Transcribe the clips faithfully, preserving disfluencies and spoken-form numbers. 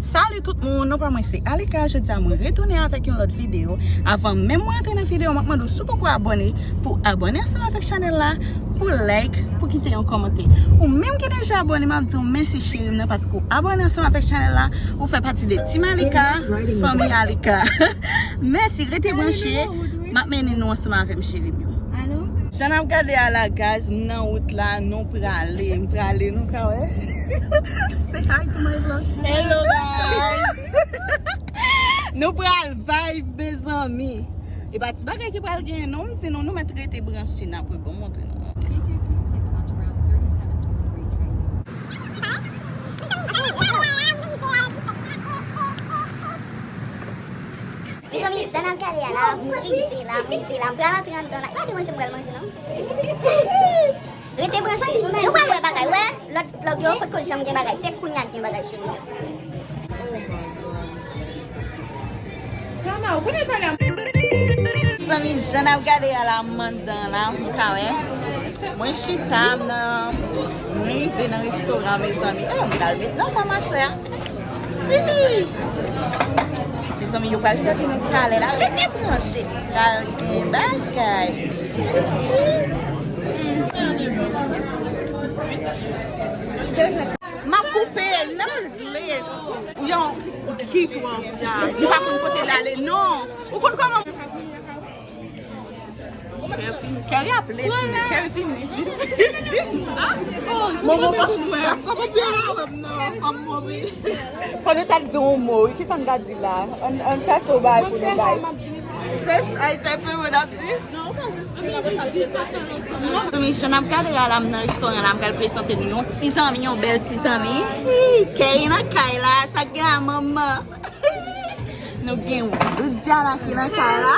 Salut tout moun, non pa mwen se Alika. Jodi a mwen retounen avèk yon lòt videyo. Avan menm mwen antre nan videyo, mwen ap mande w si w poko abòne, pou abòne ansanm avèk chanèl la, pou like, pou kite yon kòmantè. Ou menm ki deja abòne, m ap di w mèsi cheri m nan, paske w abòne ansanm avèk chanèl la, ou fè pati de Team Alika, fanmi Alika. Mèsi, rete branche, m ap mennen nou ansanm avè m cheri m yo. Jan n ap gade a la, guys, m nan wout la, nou prale, m prale, nou ka wè. Say hi to my vlog. Hello, guys. Nou pral vibe, mezanmi. E pa ti bagay ki pral genyen, non, m di nou, nou mèt rete branche, n ap wè, bon, montre nou. Take exit six onto Route thirty-seven toward Green Tree. Mezanmi, jan n ap gade a la, m rive la, m rive la. M pral antre anndan la. E pa de manje m pral manje, non. Rete branche. Nou pral wè bagay, wè. Lòt vlog yo, potko janm gen bagay. Se kounya k gen bagay, cheri. Mezanmi, jan n ap gade a la, m anndan la, m ka wè. Mwen chita, m nan, m rive nan restoran, mezanmi. Eh, m pral met nan kòm aswè a. Hihi! Mezanmi, yo pral sèvi nou talè la. Rete branche. Pral gen bagay. M ap koupe, nan zle. Yon ki twò, ya. Li pa konn kote l ale, non. Ou konn kòman Kevin, Kevin ap lè vini, Kevin vini, vini, vini. Momo pa fè. Kòman byen la wè m nan, kòm momi. Fò nou ta di yon mo, wi, kisa n ka di la? An, an chèche yon bagay pou nou bay. Se sa, e sa, pe mwen ap di. Zanmi, jan n ap gade a la, m nan restoran la, m pral prezante nou yon ti zanmi, yon bèl ti zanmi. Hi, Kay nan kay la, sa k gen la, manman? Nou gen Loudiana ki nan kay la.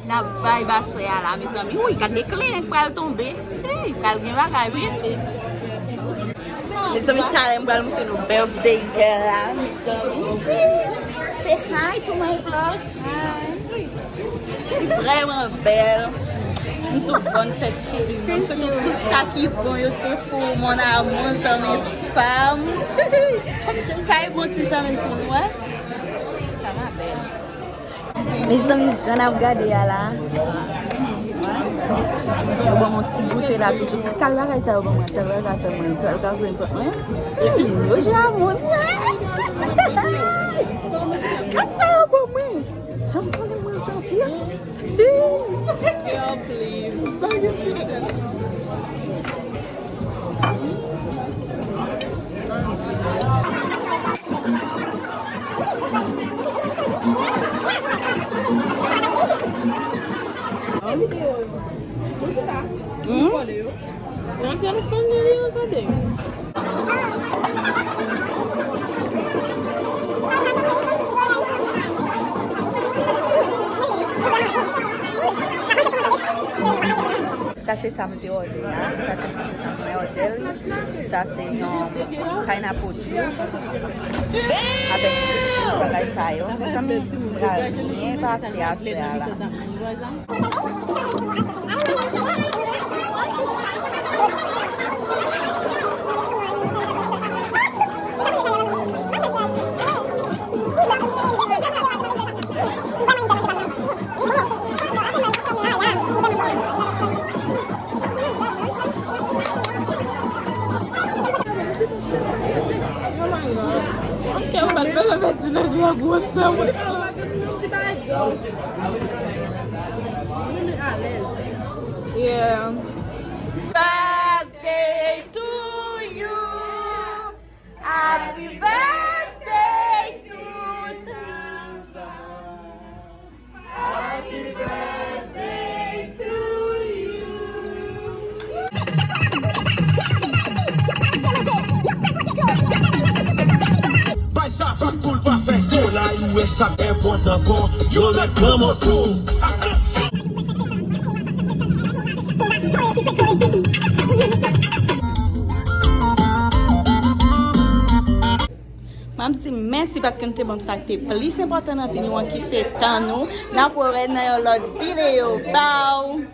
N ap vibe aswè a la, mezanmi. Wi, gade klen k pral tonbe. Hey, pral gen bagay, wi. Mezanmi, talè m pral montre nou birthday girl la, mezanmi. Say hi to my vlog. Hi. Li vrèman bèl. M di w bòn fèt cheri m. M swete w tout sa ki bon yo, se pou mon amour, zanmi pa m. Sa e bon ti zanmi m, ti moun, wè. Sa va bèl. Mezanmi, jan n ap gade a la. Yo ban m yon ti goute la toujou. Ti kal bagay sa yo ban mwen, sèl bagay sa fè mwen, sèl bagay fè mwen. Yo jwe a moun. Gad sa yo ban mwen. Janm konnen mwen janpye. Girl, please. Hmm? Nan tèlèfòn li yo, tande. Sa se sa m te òdè a. Sa se, sa se sa mwen òdè. Sa se yon pineapple juice avèk ti bagay sa yo. Mezanmi, m pral byen pase aswè a la. Oh my God. Ok, ou pa t bezwen fè ti nèg la gwosè, mwen. Yeah. Birthday to you. Happy birthday to you. Happy birthday to you. Bay sa fòk pou l pa fè solay, ou wè sa enpòtan kon yo ret nan moto. M ap di mèsi paske nou te ban m sa k te plis enpòtan nan vi nou an, ki se tan nou. N ap wè nan yon lòt videyo. Bye!